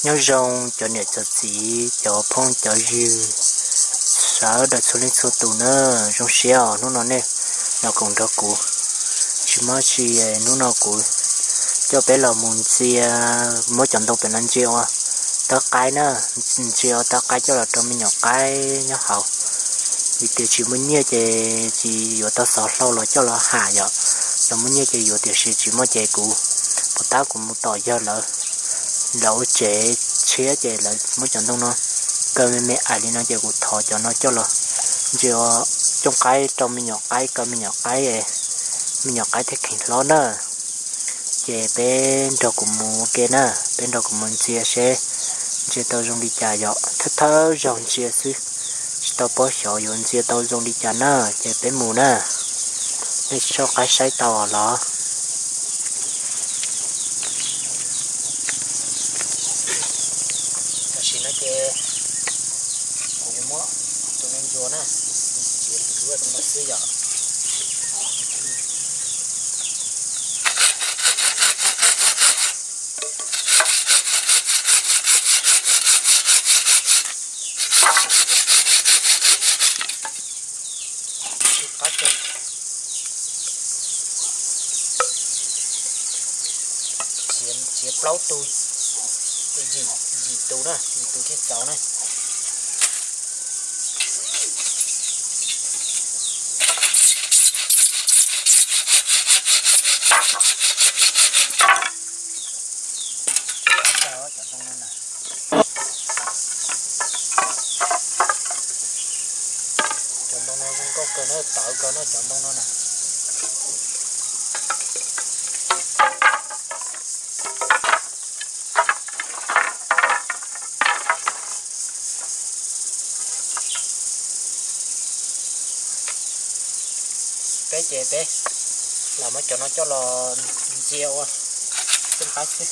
Nyob zoo cov niam cov txiv, cov phooj cov ywg sawv daws txhua leej txhua tus na, zoo siab os hnub no nej los koom nrog kuv. Tsis muaj tsi, hnub no kuv coj peb los mus ntxias, muab cov ntoo pem no ntxias ua tawv qaib na, ntxias ua tawv qaib coj los rau me nyuam qaib nyob hauv. Vim tias tsis muaj nyiaj ces tsis yuav tau xov hlau los coj los ham yom, los muaj nyiaj ces yuav tiam sis tsis muaj ces kuv puas tab kuv mus tom yawg lawv, lawv ua tsev tshiab ces lawv muab cov ntoo no kaw me me ais li no ces kuv thov cov no coj los ntxias ua cooj qaib rau me nyuam qaib kaw me nyuam qaib, me nyuam qaib thiaj kheev hlob na. Ces peb nrog kuv mus ua ke na, peb nrog kuv mus ntxias seb ntxias tau zoo li cas yom, thawj thawj zaug ntxias xwb, tsis tau paub xyov yuav ntxias tau zoo li cas na, ces peb mus na. Nej soj qaib saib tau los? Tam sim no ces kuv yuav muab tus no ntsuas na, txiav lwm lub no xwb yom. Txiav plaub tus, yim, yim tus na, yim tus thiaj txaus na. Cov ntoo no zoo nkauj kawg na, tawv kawg na cov ntoo no na. Peb ces peb lam muab cov no coj los ntxias ua xeeb qab xwb.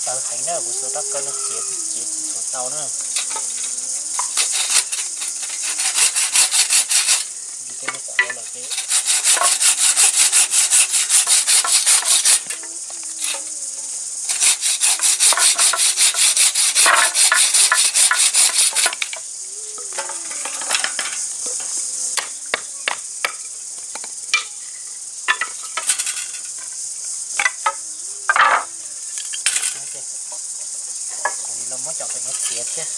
Tawv heev na, kuv txhua rab kaw no txiav txiav tsis txhua tau na. Vim tej no qhuav lawm ces Kuv los muab cov pem no txiav thiab.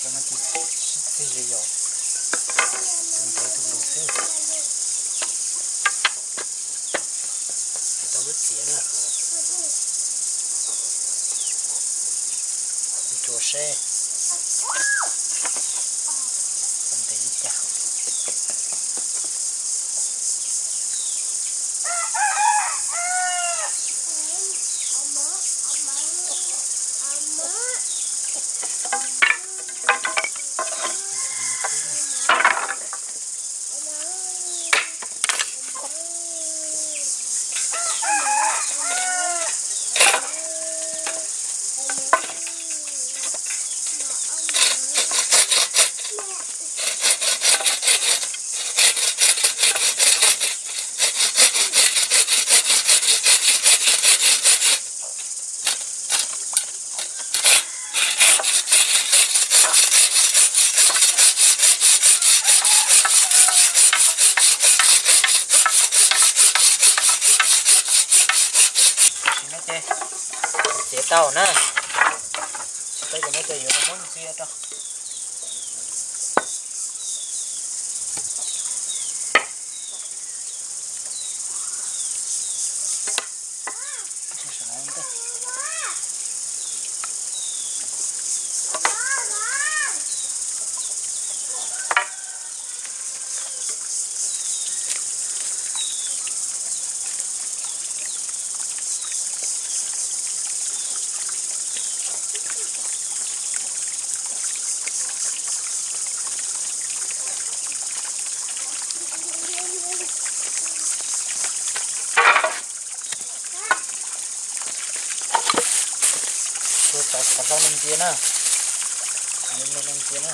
Cov no ces sib txig li yom, tus ntev tus lus xwb. Tsis tau muab txiav na. Ntsuas seb ntev li cas. Tam sim no ces txiav tau na, txiav tau ces no ces yuav muab ntxias rau. Kom hlau no ntxias na. Me me no ntxias na.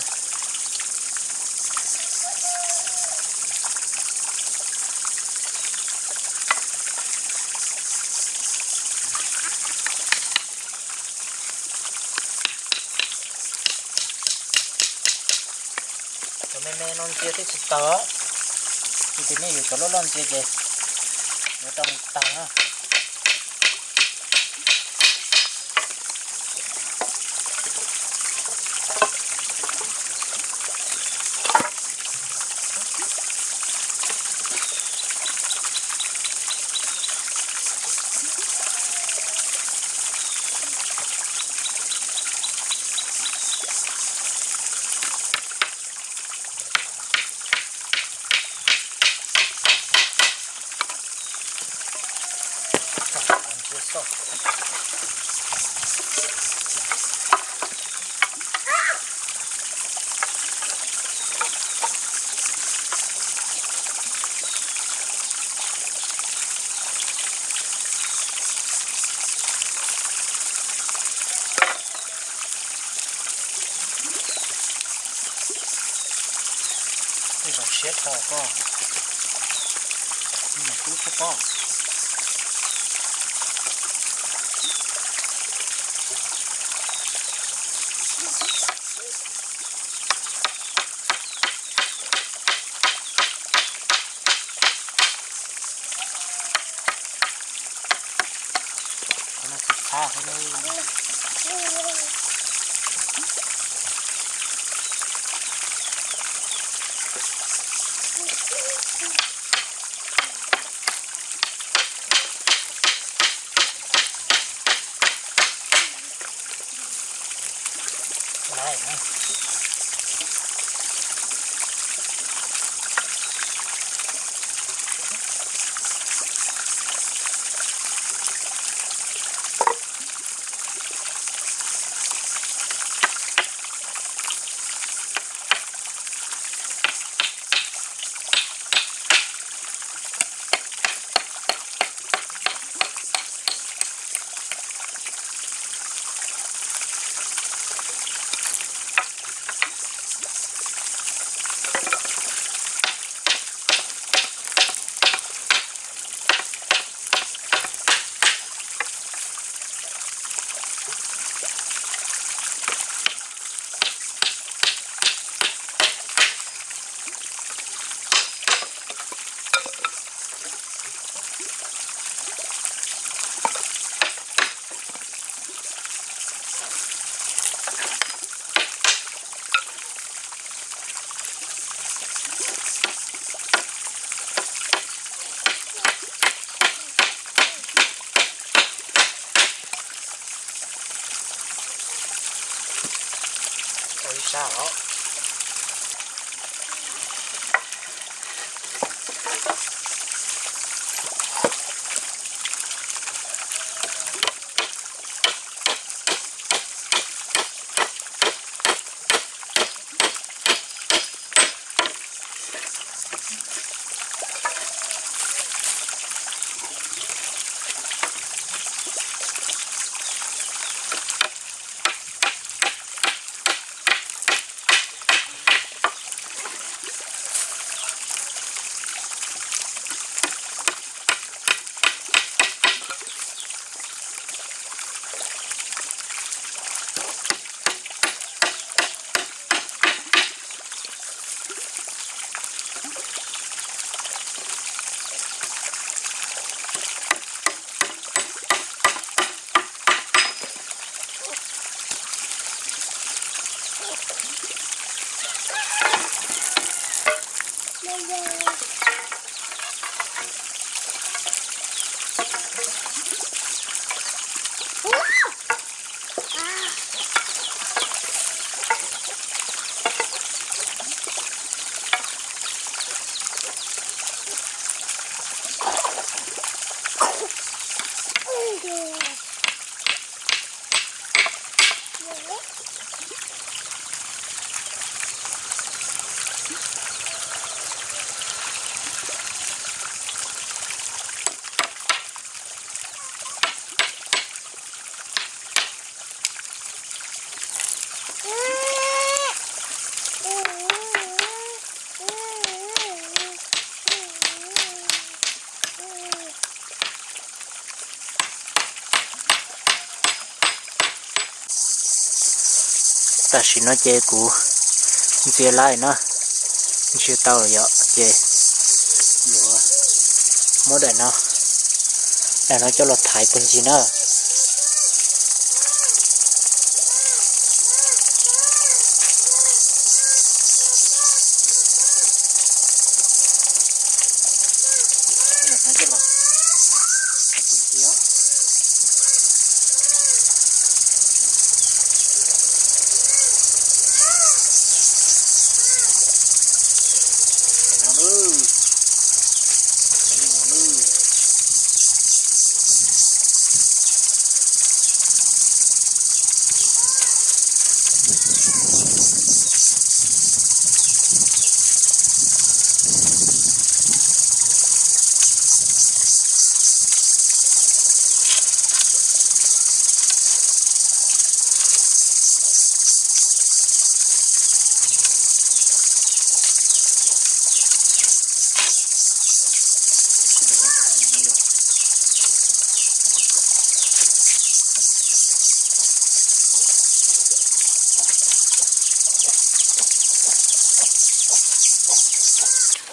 Cov me me no ntxias thiaj tsis tawg. Ces nej yuav cov loj loj ntxias ces yuav tau tawg na. Tej zaum siab tau koj, mus tub tsis paub. Qhov no tsis txhab thiab ne. Ua ib sab os. Tam sim no ces kuv ntxias lawm na, ntsia tau lawm yom, ces yuav muab daim no, daim no coj los thaiv puag ncig na.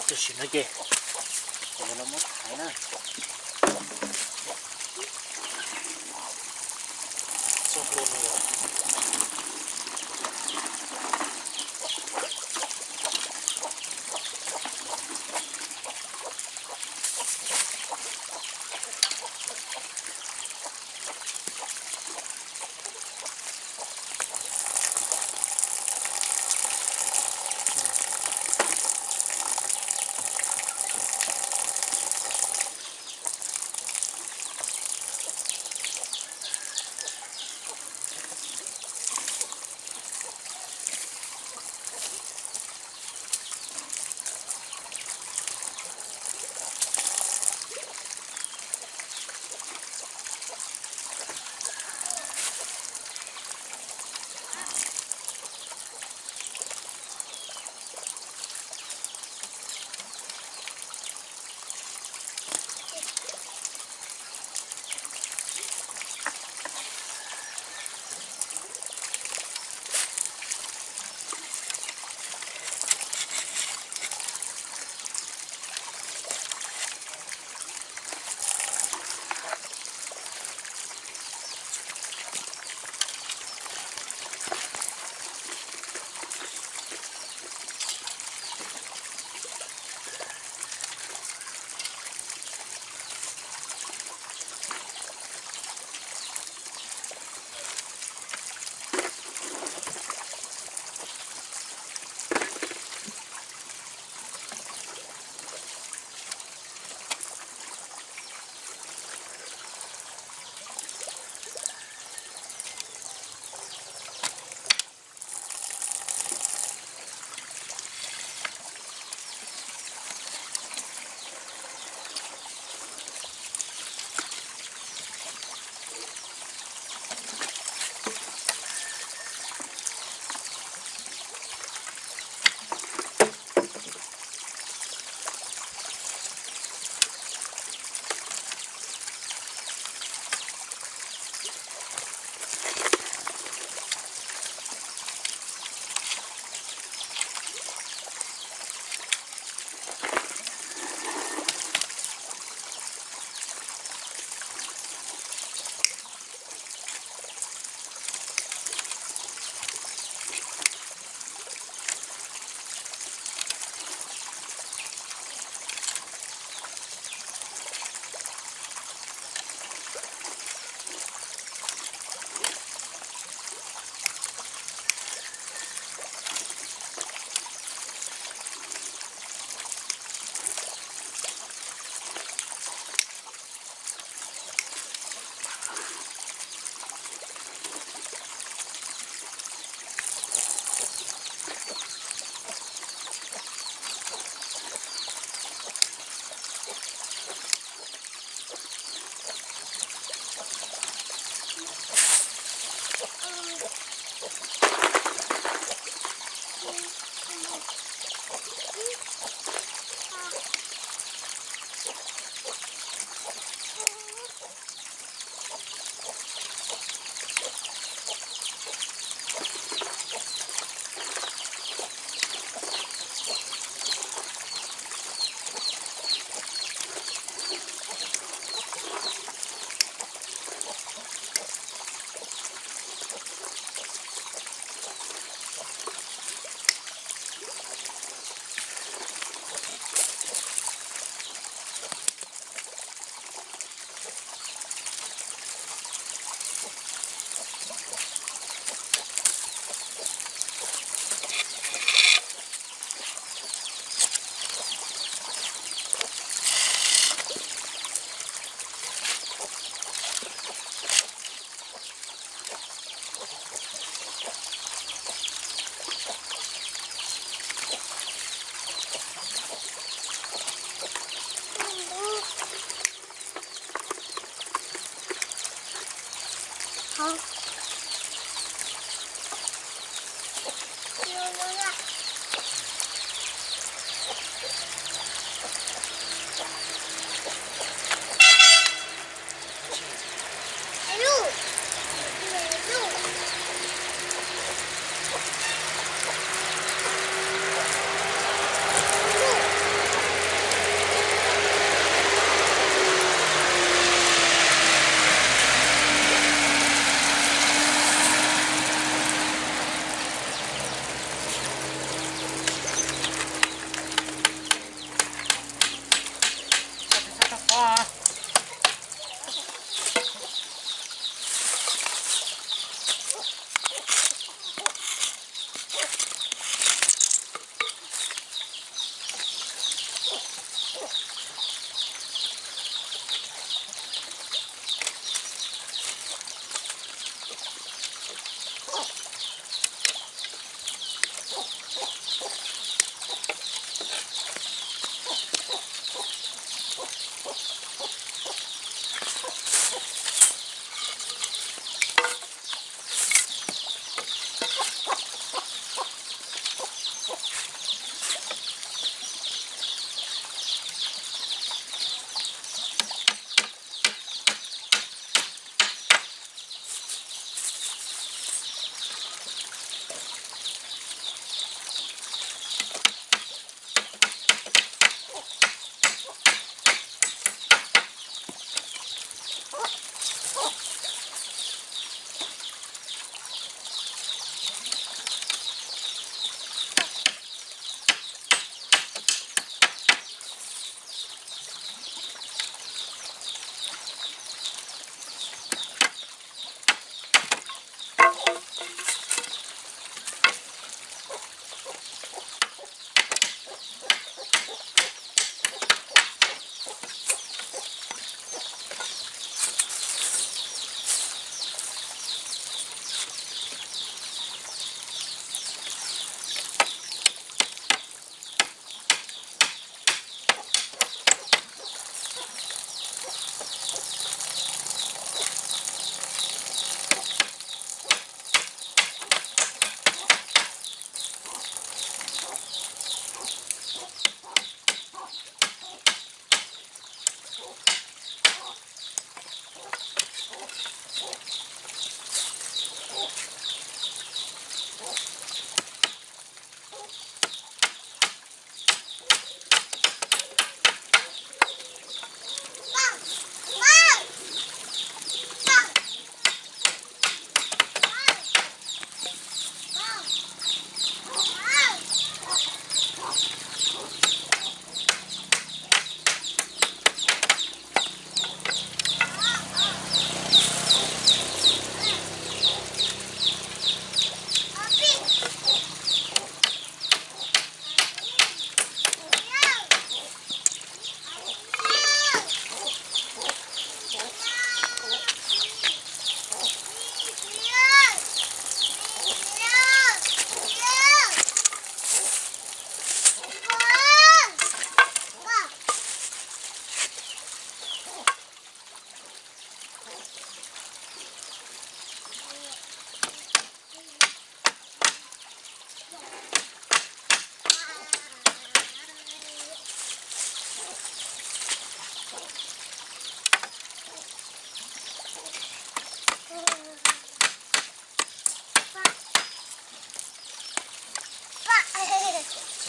Tam sim no ces kuv yuav los muab thaiv na.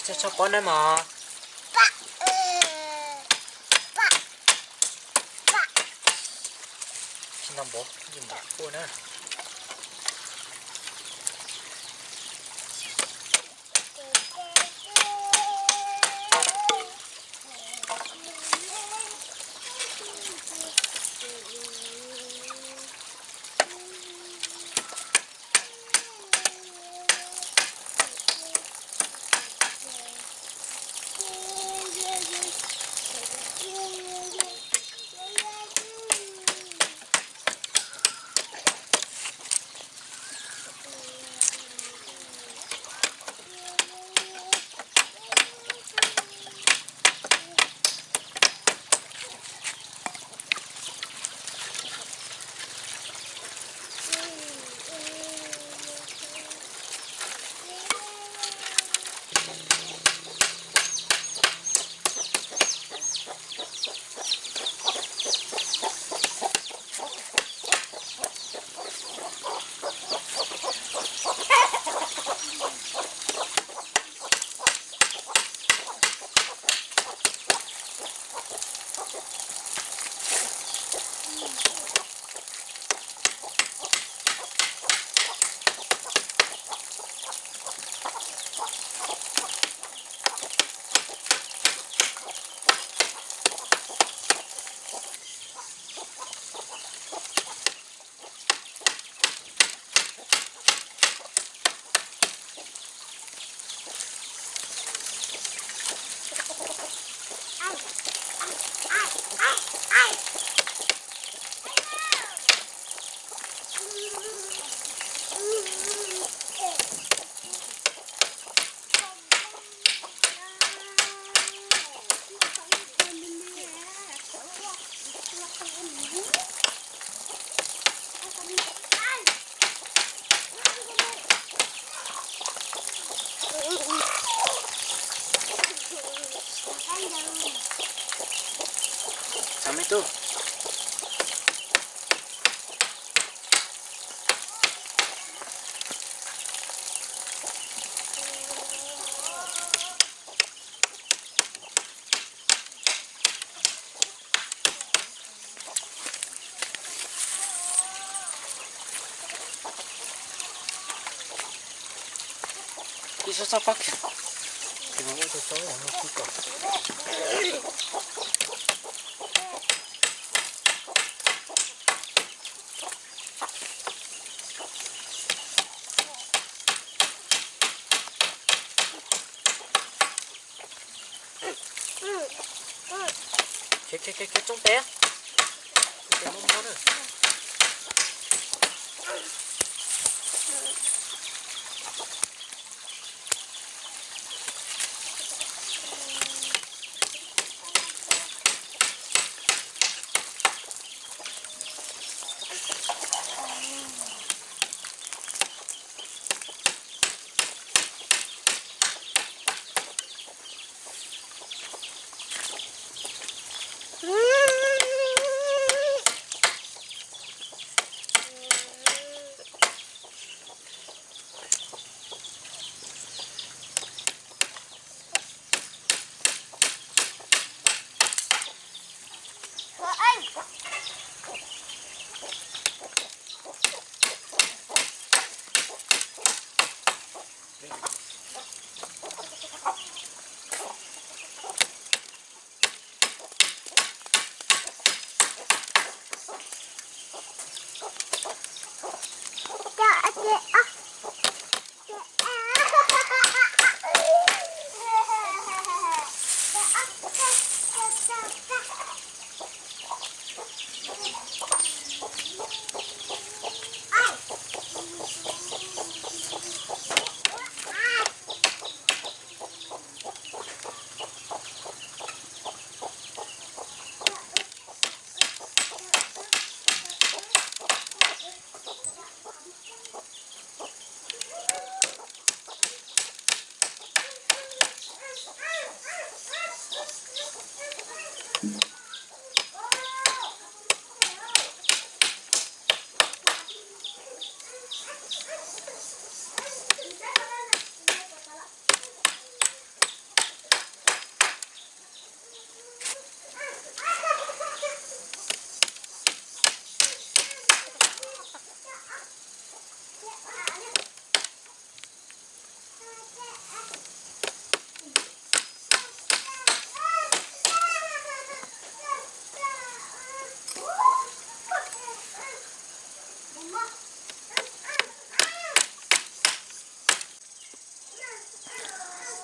Tsis tshua paub nawb mog. Tsis nto npaum, yus npaum quaj na. Tsam me tub. Ib sab txhob pab kiag. Khiav, khiav, khiav, khiav tsoob tes. Tes mob mob na.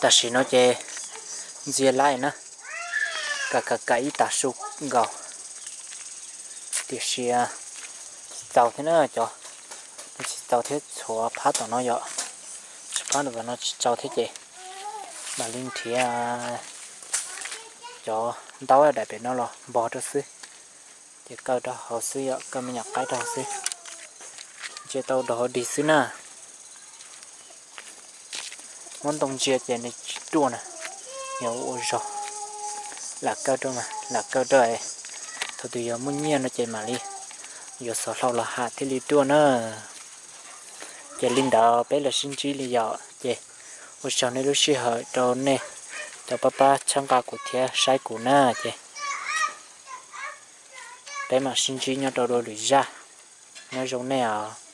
Tam sim no ces ntxias laij na, kav kav kav ib tag su nkaus, tiam sis tsis txaus thiab na cov, tsis txaus thiab, txhua phab tom no yom, tsis phab no tsis txaus thiab ces mam li nrhiav cov ntaub daim pem no los npog rau xwb, ces kaw rau hauv xwb yom, kaw me nyuam qaib rau hauv xwb, ntsia tau dog dig xwb na. Muab ntoo ntsia ces nws tsis ruaj na, yog ua zog, lam kaw rau mas lam kaw rau, thaum twg yog muaj nyiaj no ces mam li yuav xov hlau los ham thiaj li ruaj na. Ces li ntawd peb los sib ntsib li yom, ces ua tsaug nej lub sij hawm rau nej cov pab pab txhawb nqa kuv thiab saib kuv na, ces peb mam sib ntsib nyob rau dua lwm zaj, nyob zoo nej os.